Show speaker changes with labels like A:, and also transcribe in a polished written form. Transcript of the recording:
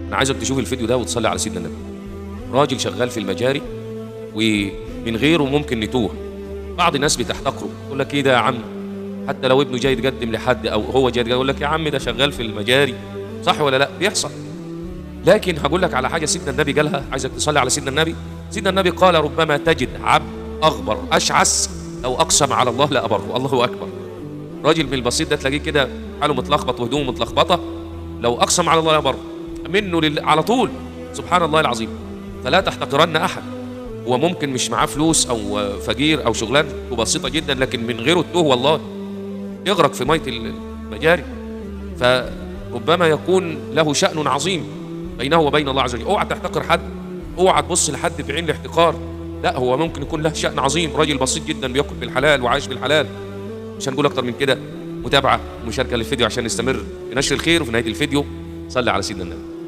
A: انا عايزك تشوف الفيديو ده وتصلي على سيدنا النبي. راجل شغال في المجاري ومن غيره ممكن نتوه. بعض الناس بتحتقره، يقول لك ايه ده يا عم، حتى لو ابنه جاي يتقدم لحد او هو جاي يتقدم يقول لك يا عم ده شغال في المجاري، صح ولا لا؟ بيحصل. لكن هقول لك على حاجة سيدنا النبي قالها، عايزك تصلي على سيدنا النبي. سيدنا النبي قال: ربما تجد عبد اغبر اشعث لو اقسم على الله لابره. الله اكبر. راجل من البسيط ده تلاقيه كده حاله متلخبط وهدومه متلخبطه، لو اقسم على الله لابره منه على طول. سبحان الله العظيم. فلا تحتقرن احد. هو ممكن مش معاه فلوس او فقير او شغلانته بسيطة جدا، لكن من غيره التوه والله يغرق في مية المجاري. فربما يكون له شأن عظيم بينه وبين الله عز وجل. اوعى تحتقر حد، اوعى تبص لحد بعين الاحتقار، لا، هو ممكن يكون له شأن عظيم. راجل بسيط جدا بياكل بالحلال وعايش بالحلال. مش هنقول اكتر من كده. متابعه ومشاركة للفيديو عشان نستمر في نشر الخير. وفي نهاية الفيديو صلي على سيدنا النبي.